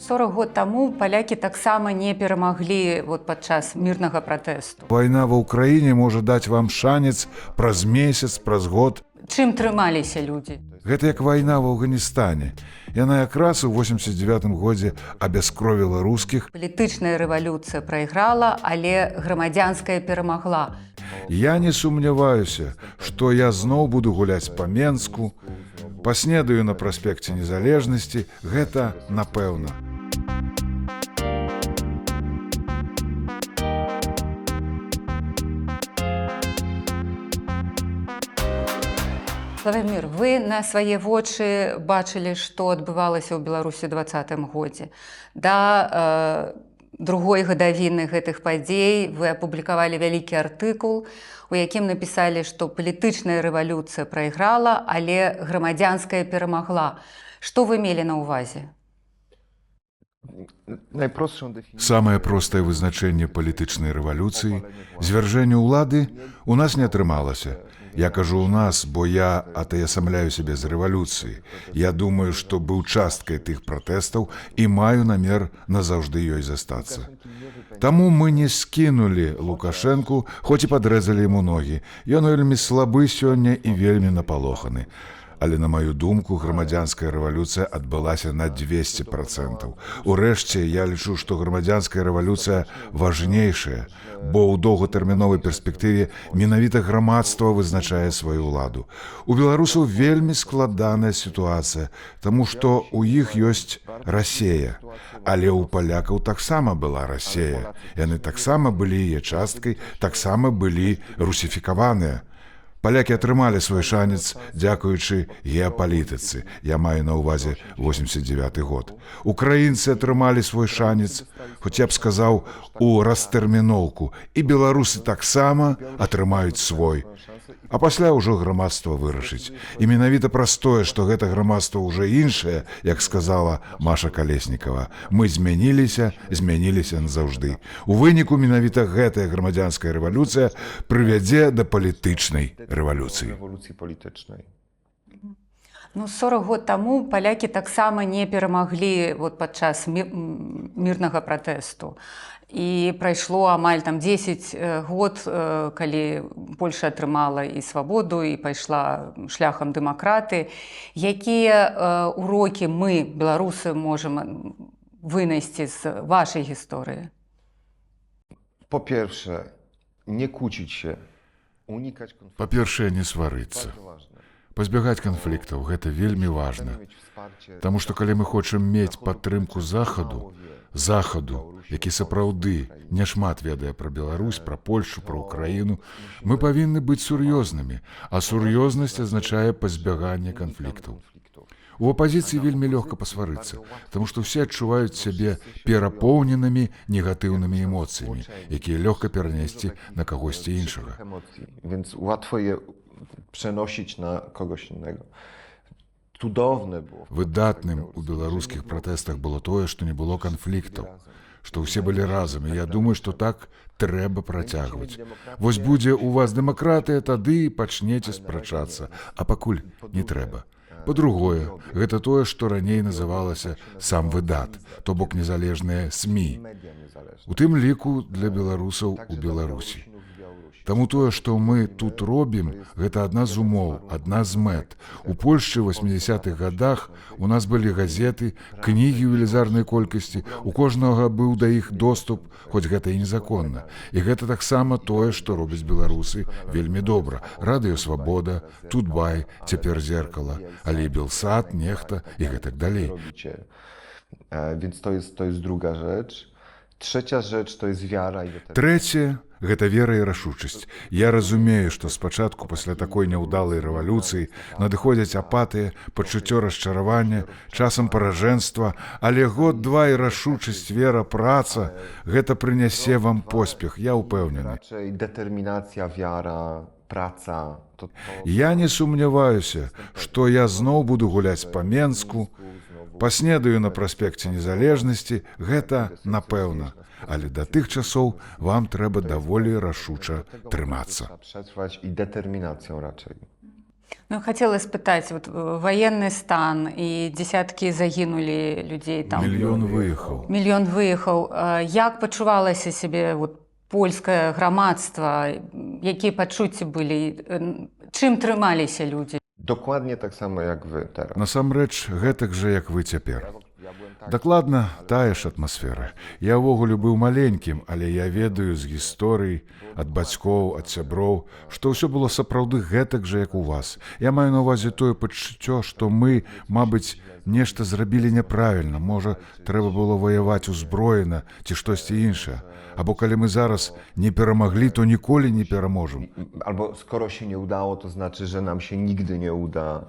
40 год таму палякі таксама не перамаглі вот падчас мірнага пратэсту. Вайна ва Ўкраіне можа даць вам шанец праз месяц, праз год. Чым трымаліся людзі? Гэта як вайна в Афганістане. Яна якраз у 89 годзе абяскровіла рускіх. Палітычная рэвалюцыя прайграла, але грамадзянская перамагла. Я не сумняваюся, што я зноў буду гуляць па Менску, паснедаю на праспекце Незалежнасці, гэта напэўна. Славамір, вы на свае вочы бачылі, што адбывалася ў Беларусі 20-м годзе. Да другой гадавіны гэтых падзей вы апублікавалі вялікі артыкул, у якім напісалі, што палітычная рэвалюцыя прайграла, але грамадзянская перамагла. Што вы мелі на ўвазе? Самае простае вызначэнне палітычнай рэвалюцыі, звяржэнне ўлады у нас не атрымалася. Я кажу у нас, бо я атаясамляю сябе з рэвалюцыі. Я думаю, што быў часткай тых пратэстаў і маю намер назаўжды ёй застацца. Таму мы не скінулі Лукашэнку, хоць і падрэзалі яму ногі. Ён вельмі слабы сёння і вельмі напалоханы. Але, на маю думку, грамадзянская рэвалюцыя адбылася на 200%. Урэшце, я лічу, што грамадзянская рэвалюцыя важнейшая, бо ў доўгатэрміновай перспектыве менавіта грамадства вызначае сваю ўладу. У беларусаў вельмі складаная сітуацыя, таму што ў іх ёсць Расея. Але ў палякаў таксама была Расея. Яны таксама былі яе часткай, таксама былі русіфікаваныя. Палякі атрымалі свой шанец, дзякуючы геапалітыцы. Я маю на ўвазе 89 год. Украінцы атрымалі свой шанец, хоць я б сказаў, у растэрміноўку. І беларусы таксама атрымаюць свой. А пасля ўжо грамадства вырашыць. І менавіта праз тое, што гэта грамадства ўжо іншае, як сказала Маша Калеснікава, мы змяніліся, змяніліся назаўжды. У выніку менавіта гэтая грамадзянская рэвалюцыя прывядзе да палітычнай рэвалюцыі. Ну, 40 год таму палякі таксама не перамаглі вот падчас мірнага пратэсту. І прайшло амаль там 10 год, калі Польша атрымала і свабоду і пайшла шляхам дэмакраты. Якія урокі мы, беларусы, можам вынайсці з вашай гісторыі? Po pierwsze, не kłócić się, unikać konfliktu. Па-першае, не сварыцца. Пазбягаць канфліктаў, гэта вельмі важна. Таму што калі мы хочам мець падтрымку Захаду, які сапраўды няшмат ведае пра Беларусь, пра Польшу, пра Украіну, мы павінны быць сур'ёзнымі, а сур'ёзнасць азначае пазбяганне канфліктаў. У апазіцыі вельмі лёгка пасварыцца, таму што ўсе адчуваюць сябе перапоўненымі негатыўнымі эмоцыямі, якія лёгка перанесці на кагосьці іншага. Więc łatwo je przenosić na kogoś innego. Cudowne było. Выдатным у беларускіх пратэстах было тое, што не было канфліктаў, што ўсе былі разам, і я думаю, што так трэба працягваць. Вось будзе у вас дэмакратыя, тады і пачнеце спрачацца, а пакуль не трэба. Па-другое, гэта тое, што раней называлася сам выдат, то бок незалежныя СМІ, у тым ліку для беларусаў у Беларусі. Таму тое, што мы тут робім, гэта адна з умоў, адна з мэт. У Польшчы ў 80-х годах у нас былі газеты, кнігі ў велізарнай колькасці, у кожнага быў да іх доступ, хоць гэта і незаконна. І гэта таксама тое, што робяць беларусы вельмі добра. Радыё Свабода, Тутбай, цяпер Зеркала, але і Белсат, Нехта і гэтак далей. Więc to jest druga rzecz. Trzecia rzecz to jest wiara i determinacja. Трэцяе гэта вера і рашучасць. Я разумею, што спачатку пасля такой няўдалай рэвалюцыі надыходзяць апатыя, пачуццё расчаравання, часам паражэнства, але год-два і рашучасць, вера, праца гэта прынясе вам поспех, я ўпэўнены. Raczej determinacja, wiara, praca. To Я не сумняваюся, што я зноў буду гуляць па Менску, паснедаю на праспекце Незалежнасці, гэта напэўна. Але да тых часоў вам трэба даволі рашуча трымацца. Przetrwać i determinacją raczej. Ну, хацела спытаць, вот, ваенны стан і дзесяткі загінулі людзей там. Мільён выехаў. Мільён выехаў. Як пачувалася сябе вот, польскае грамадства, якія пачуцці былі, чым трымаліся людзі? Dokładnie tak samo jak wy teraz. Насамрэч, гэтак жа, як вы цяпер. Ja byłem tak. Дакладна тая ж атмасфера. Я ўвогуле быў маленькім, але я ведаю з гісторый, ад бацькоў, ад сяброў, што ўсё было сапраўды гэтак жа, як у вас. Я маю на ўвазе тое пачуццё, што мы, мабыць, нешта зрабілі няправільна, можа, трэба было ваяваць узброена ці штосьці іншае. Або калі мы зараз не перамаглі, то ніколі не пераможам. Albo skoro się nie udało, to znaczy, że nam się nigdy nie uda.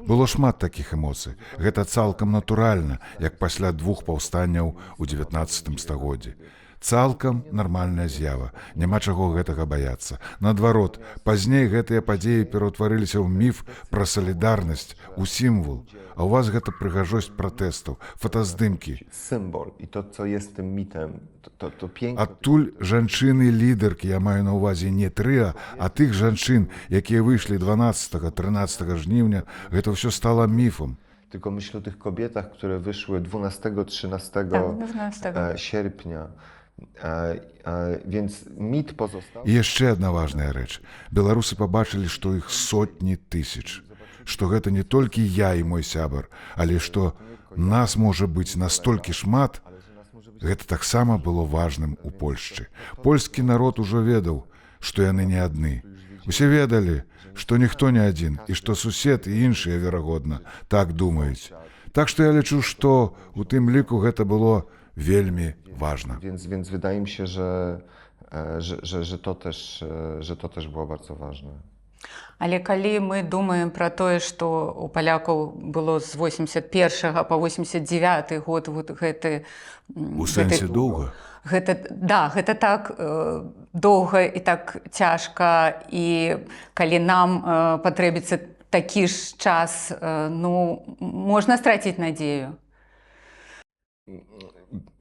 Было шмат такіх эмоцый. Гэта цалкам натуральна, як пасля двух паўстанняў у 19 стагоддзі. Цалкам нармальная з'ява, няма чаго гэтага баяцца. Наадварот, пазней гэтыя падзеі пераўтварыліся ў міф пра салідарнасць, у сімвал. А ў вас гэта прыгажосць пратэстаў, фотаздымкі. Symbol i to, co jest tym mitem, to piękno. Адтуль жанчыны лідаркі, я маю на ўвазе не трыа, а тых жанчын, якія выйшлі 12-13 жніўня, гэта ўсё стала міфам. Tylko myślę o tych kobietach, które wyszły 12, 13 Tak, 12. Sierpnia. Więc mit pozostał. І яшчэ адна важная рэч. Беларусы пабачылі, што іх сотні тысяч, што гэта не толькі я і мой сябар, але што нас можа быць настолькі шмат. Гэта таксама было важным у Польшчы. Польскі народ ужо ведаў, што яны не адны. Усе ведалі, што ніхто не адзін і што сусед і іншыя, верагодна, так думаюць. Так што я лічу, што у тым ліку гэта было вельмі важна. Więc wydaje mi się, że to też było bardzo ważne. Але калі мы думаем пра тое, што у палякаў было з 81 по 89 год вот гэты, У сэнсе доўга. Гэта, да, гэта так доўга і так цяжка, і калі нам патрэбіцца такі ж час, ну, можна страціць надзею.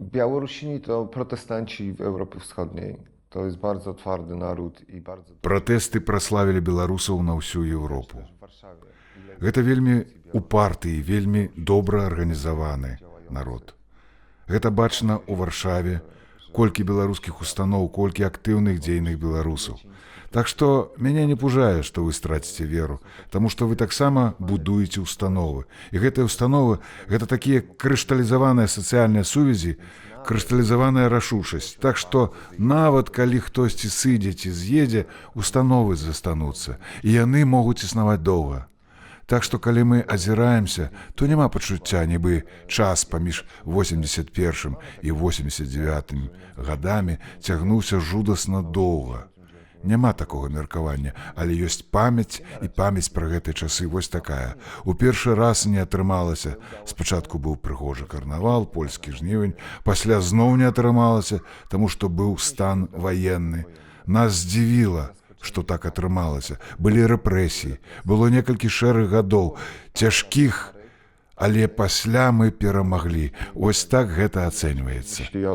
Białorusini to protestanci w Europie Wschodniej. To jest bardzo twardy naród i bardzo. Пратэсты праславілі беларусаў на ўсю Еўропу. W Warszawie. Ile Гэта вельмі упарты і вельмі добра арганізаваны народ. Гэта бачна ў Варшаве, колькі беларускіх устаноў, колькі актыўных дзейных беларусаў. Так што мяне не пужае, што вы страціце веру, таму што вы таксама будуеце установы. І гэтыя установы — гэта такія крышталізаваныя сацыяльныя сувязі, крышталізаваная рашучасць. Так што нават калі хтосьці сыдзе ці з'едзе, установы застануцца, і яны могуць існаваць доўга. Так што калі мы азіраемся, то няма пачуцця, нібы час паміж 81 і 89 гадамі цягнуўся жудасна доўга. Няма такога меркавання, але ёсць памяць, і памяць пра гэтыя часы вось такая. У першы раз не атрымалася. Спачатку быў прыгожы карнавал, польскі жнівень, пасля зноў не атрымалася, таму што быў стан ваенны. Нас здзівіла, што так атрымалася. Былі рэпрэсіі, было некалькі шэрых гадоў, цяжкіх, але пасля мы перамаглі. Вось так гэта ацэньваецца. Myśli o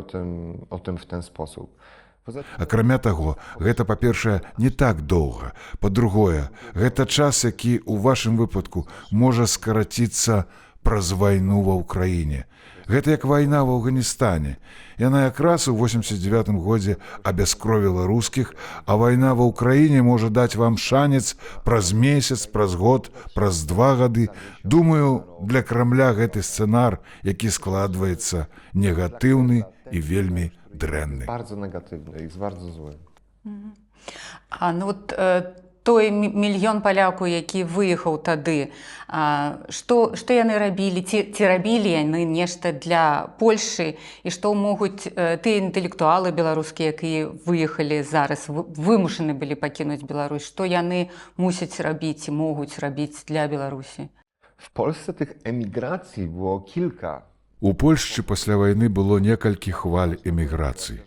tym w ten sposób. Poza tym Акрамя таго, гэта, па-першае, не так доўга. Па-другое, гэта час, які ў вашым выпадку можа скараціцца праз вайну ва Ўкраіне. Гэта як вайна в Афганістане. Яна якраз у 89 годзе абяскровіла рускіх, а вайна ва Ўкраіне можа даць вам шанец праз месяц, праз год, праз 2 гады. Думаю, для Крамля гэты сцэнар, які складваецца, негатыўны і вельмі дрэнны. Bardzo negatywny, jest bardzo zły. А ну вот той мільён палякаў, які выехаў тады, што яны рабілі, ці рабілі яны нешта для Польшы, і што могуць тыя інтэлектуалы беларускія, якія выехалі зараз, вымушаны былі пакінуць Беларусь, што яны мусяць рабіць і могуць рабіць для Беларусі? W Polsce tych emigracji było kilka. У Польшчы пасля вайны было некалькі хваль эміграцыі.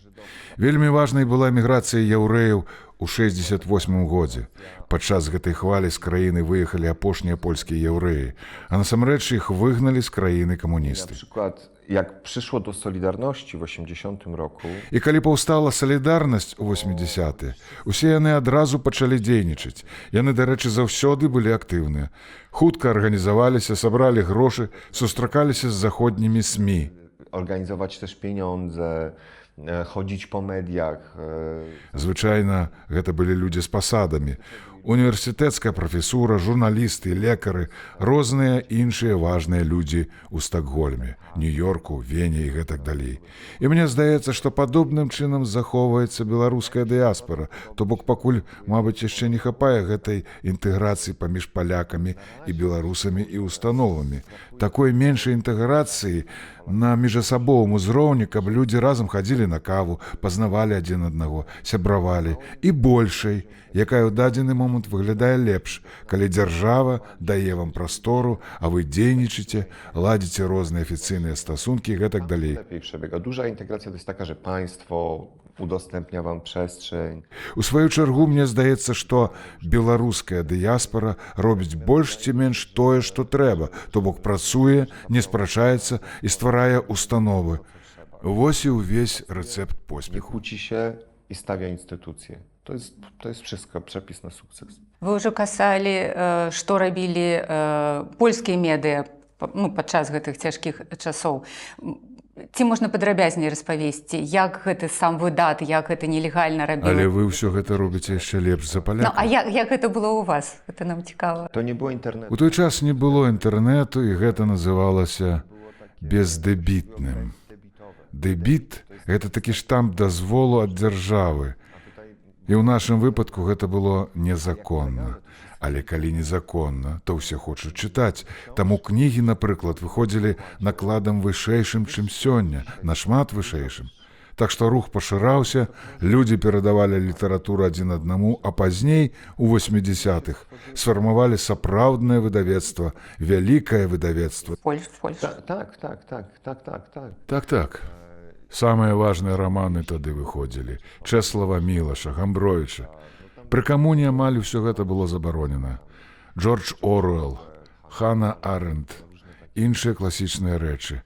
Вельмі важнай была міграцыя яўрэяў у 68 годзе. Падчас гэтай хвалі з краіны выехалі апошнія польскія яўрэі, а насамрэч іх выгналі з краіны Na камуністы. przykład jak przyszło do Solidarności w 80 roku, І калі паўстала Салідарнасць у 80, усе яны адразу пачалі дзейнічаць. Яны, дарэчы, заўсёды былі актыўныя. Хутка арганізаваліся, сабралі грошы, сустракаліся з заходнімі СМІ. Organizować też pieniądze, chodzić po mediach. Звычайна, гэта былі людзі з пасадамі. Універсітэцкая прафесура, журналісты, лекары, розныя іншыя важныя людзі ў Стакгольме, Нью-Йорку, Вене і гэтак далей. І мне здаецца, што падобным чынам захоўваецца беларуская дыяспара, то бок пакуль, мабыць, яшчэ не хапае гэтай інтэграцыі паміж палякамі і беларусамі і установамі. Такой меншай інтэграцыі на міжасабовым узроўні, каб людзі разам хадзілі на каву, пазнавалі адзін аднаго, сябравалі, і большай, якая ў дадзены момант выглядае лепш, калі дзяржава дае вам прастору, а вы дзейнічаеце, ладзіце розныя афіцыйныя стасункі і гэтак далей. Lepiej przebiega. Duża integracja to jest taka, że państwo udostępnia wam przestrzeń. У сваю чаргу мне здаецца, што беларуская дыяспара робіць больш ці менш тое, што трэба, то бок працуе, не спрачаецца і стварае установы. Вось і ўвесь рэцэпт Nie поспеху. Kłóci się i stawia instytucje. To jest wszystko, przepis na sukces. Вы ўжо касалі, што рабілі польскія медыа, ну, падчас гэтых цяжкіх часоў. Ці можна падрабязней распавесці, як гэты сам выдат, як гэта нелегальна Але рабілі? вы ўсё гэта робіце яшчэ лепш за Ну, палякаў. а як гэта было ў вас? Гэта нам цікава. To nie było internetu. У той час не было інтэрнэту, і гэта называлася бездэбітным. Дэбіт — гэта такі штамп дазволу ад дзяржавы. І ў нашым выпадку гэта было незаконна. Але калі незаконна, то ўсе хочуць чытаць. Таму кнігі, напрыклад, выходзілі накладам вышэйшым, чым сёння, нашмат вышэйшым. Так што рух пашыраўся, людзі перадавалі літаратуру адзін аднаму, а пазней, у 80-х, сфармавалі сапраўднае выдавецтва, вялікае выдавецтва. Польш. Tak. Так. Самыя важныя раманы тады выходзілі. Чэслава Мілаша, Гамбровіча. Пры камуне амаль усё гэта было забаронена. Джордж Оруэл, Хана Арендт, іншыя класічныя рэчы.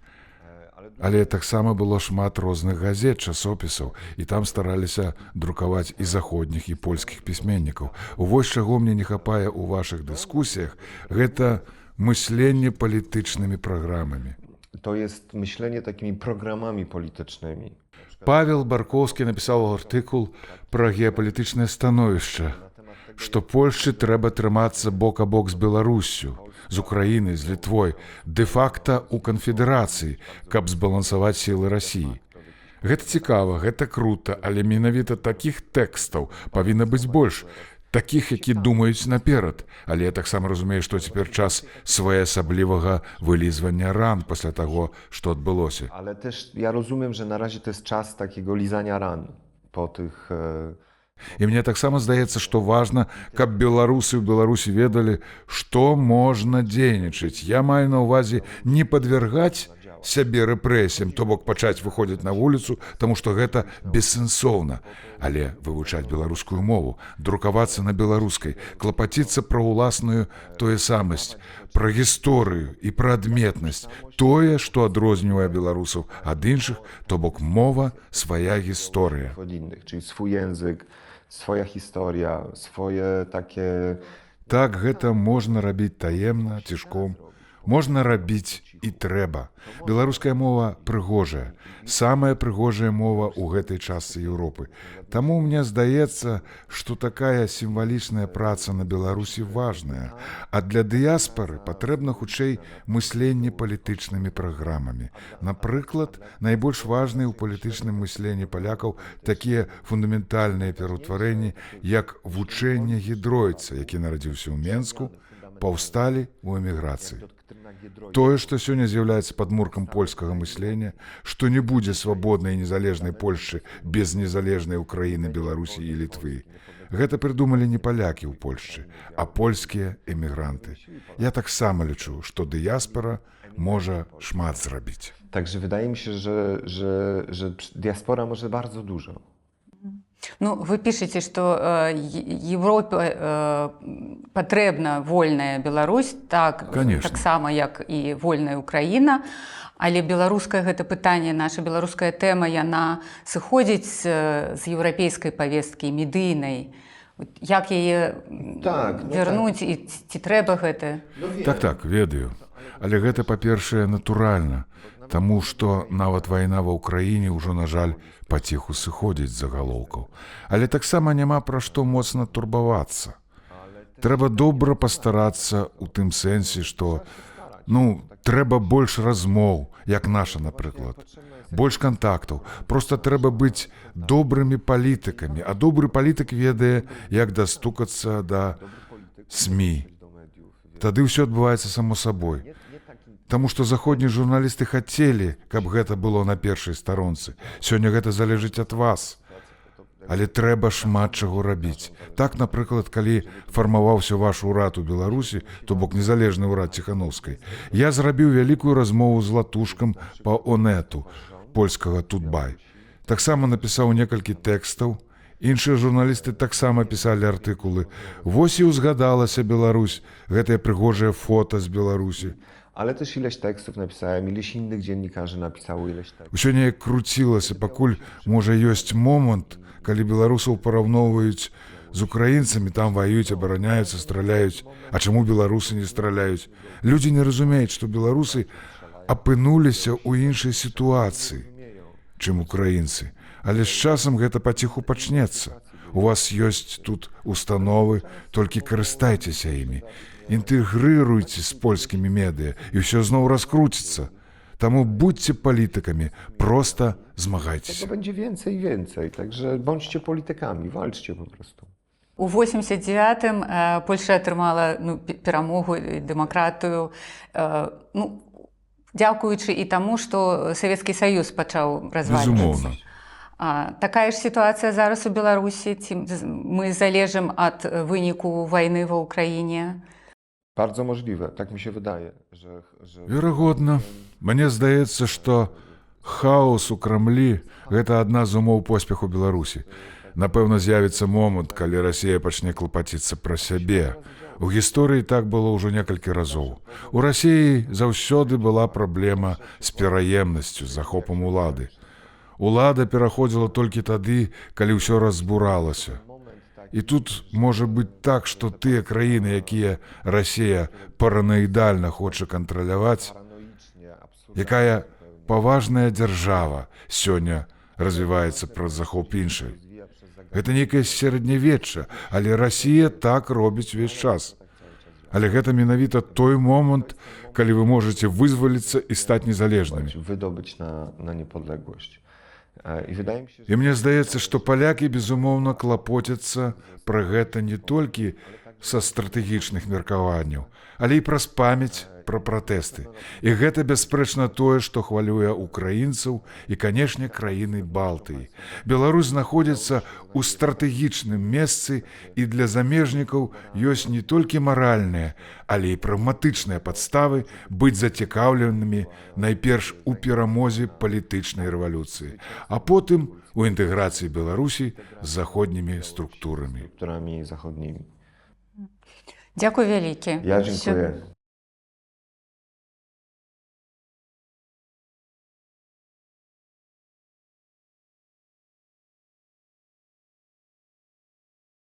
Але таксама было шмат розных газет, часопісаў, і там стараліся друкаваць і заходніх, і польскіх пісьменнікаў. Вось чаго мне не хапае ў вашых дыскусіях, гэта мысленне палітычнымі праграмамі. To jest myślenie takimi programami politycznymi. Павел Баркоўскі напісаў артыкул пра геапалітычнае становішча, што Польшчы трэба трымацца бок а бок з Беларуссю, з Украінай, з Літвой, дэ-факта ў канфедэрацыі, каб збалансаваць сілы Расіі. Гэта цікава, гэта крута, але менавіта такіх тэкстаў павінна быць больш, такіх, які думаюць наперад. Але я таксама разумею, што цяпер час своеасаблівага вылізвання ран пасля таго, што адбылося. Ale też ja rozumiem, że na razie to jest czas takiego lizania ran po tych. І мне таксама здаецца, што важна, каб беларусы ў Беларусі ведалі, што можна дзейнічаць. Я маю на ўвазе не падвяргаць сябе рэпрэсіям, то бок пачаць выходзіць на вуліцу, таму што гэта бессэнсоўна, але вывучаць беларускую мову, друкавацца на беларускай, клапаціцца пра ўласную тоесамасць, пра гісторыю і пра адметнасць, тое, што адрознівае беларусаў ад іншых, то бок мова, свая гісторыя. Od innych, czyli swój język, swoja historia, swoje takie. Так, гэта можна рабіць таемна, цішком. Можна рабіць і трэба. Беларуская мова прыгожая, самая прыгожая мова ў гэтай частцы Еўропы. Таму мне здаецца, што такая сімвалічная праца на Беларусі важная, а для дыяспары патрэбна хутчэй мысленне палітычнымі праграмамі. Напрыклад, найбольш важныя ў палітычным мысленні палякаў такія фундаментальныя пераўтварэнні, як вучэнне Гедройца, які нарадзіўся ў Менску, паўсталі ў эміграцыі. Тое, што сёння з'яўляецца падмуркам польскага мыслення, што не будзе свабоднай і незалежнай Польшчы без незалежнай Украіны, Беларусі і Літвы. Гэта прыдумалі не палякі ў Польшчы, а польскія эмігранты. Я таксама лічу, што дыяспара можа шмат зрабіць. Także wydaje mi się, że diaspora może bardzo dużo. Ну, вы пішаце, што Еўропе патрэбна вольная Беларусь, так, Конечно. таксама як і вольная Украіна, але беларускае гэта пытанне, наша беларуская тэма, яна сыходзіць з еўрапейскай павесткі медыйнай. От як яе Так, ну. вярнуць і ці трэба гэта? Так, ведаю. Але гэта, па-першае, натуральна, таму што нават вайна ва Ўкраіне ўжо, на жаль, паціху сыходзіць з загалоўкаў. Але таксама няма пра што моцна турбавацца. Трэба добра пастарацца ў тым сэнсе, што, ну, трэба больш размоў, як наша, напрыклад. Больш кантактаў. Проста трэба быць добрымі палітыкамі, а добры палітык ведае, як дастукацца да СМІ. Тады ўсё адбываецца само сабой. Таму што заходнія журналісты хацелі, каб гэта было на першай старонцы. Сёння гэта залежыць ад вас. Але трэба шмат чаго рабіць. Так, напрыклад, калі фармаваўся ваш урад у Беларусі, то бок незалежны ўрад Ціханаўскай, я зрабіў вялікую размову з Латушкам па Онету польскага «Тутбай». Таксама напісаў некалькі тэкстаў. Іншыя журналісты таксама пісалі артыкулы. Вось і ўзгадалася Беларусь, гэтае прыгожае фота з Беларусі. Ale też ileś tekstów napisałem, ileś innych dziennikarzy napisało ileś tekstów. Усё неяк круцілася, пакуль, можа, ёсць момант, калі беларусаў параўноўваюць з украінцамі, там ваююць, абараняюцца, страляюць. А чаму беларусы не страляюць? Людзі не разумеюць, што беларусы апынуліся ў іншай сітуацыі, чым украінцы. Але з часам гэта паціху пачнецца. У вас ёсць тут установы, толькі карыстайцеся імі. Інтэгрыруйце з польскімі медыа, і ўсё зноў раскруціцца. Таму будзьце палітыкамі, проста змагайцеся. Tego będzie więcej i więcej, także bądźcie politykami, walczcie po prostu. У 89-м Польша атрымала, ну, перамогу і дэмакратыю. Ну, дзякуючы і таму, што Савецкі Саюз пачаў развальвацца. Безумоўна. А такая ж сітуацыя зараз у Беларусі, ці мы залежым ад выніку вайны ва Ўкраіне? Bardzo możliwe, tak mi się wydaje, że Верагодна. Мне здаецца, што хаос у Крамлі — гэта адна з умоў поспеху Беларусі. Напэўна, з'явіцца момант, калі Расія пачне клапаціцца пра сябе. У гісторыі так было ўжо некалькі разоў. У Расіі заўсёды была праблема з пераемнасцю, з захопам улады. Улада пераходзіла толькі тады, калі ўсё разбуралася. І тут можа быць так, што тыя краіны, якія Расія параноідальна хоча кантраляваць, paranoicznie, absurdalnie якая паважная дзяржава сёння развіваецца праз захоп іншай. Rozwija przez Гэта нейкае сярэднявечча, але Расія так робіць увесь час. Але гэта менавіта той момант, калі вы можаце вызваліцца і стаць незалежнымі. Wydobyć na niepodległość. I wydaje mi się, że І мне здаецца, што палякі, безумоўна, клапоцяцца пра гэта не толькі са стратэгічных меркаванняў, але і праз памяць пра пратэсты. І гэта, бясспрэчна, тое, што хвалюе украінцаў і, канешне, краіны Балтыі. Беларусь знаходзіцца ў стратэгічным месцы, і для замежнікаў ёсць не толькі маральныя, але і прагматычныя падставы быць зацікаўленымі найперш у перамозе палітычнай рэвалюцыі, а потым у інтэграцыі Беларусі з заходнімі структурамі. Strukturami zachodnimi. Дзякуй вялікі. Ja Усё dziękuję.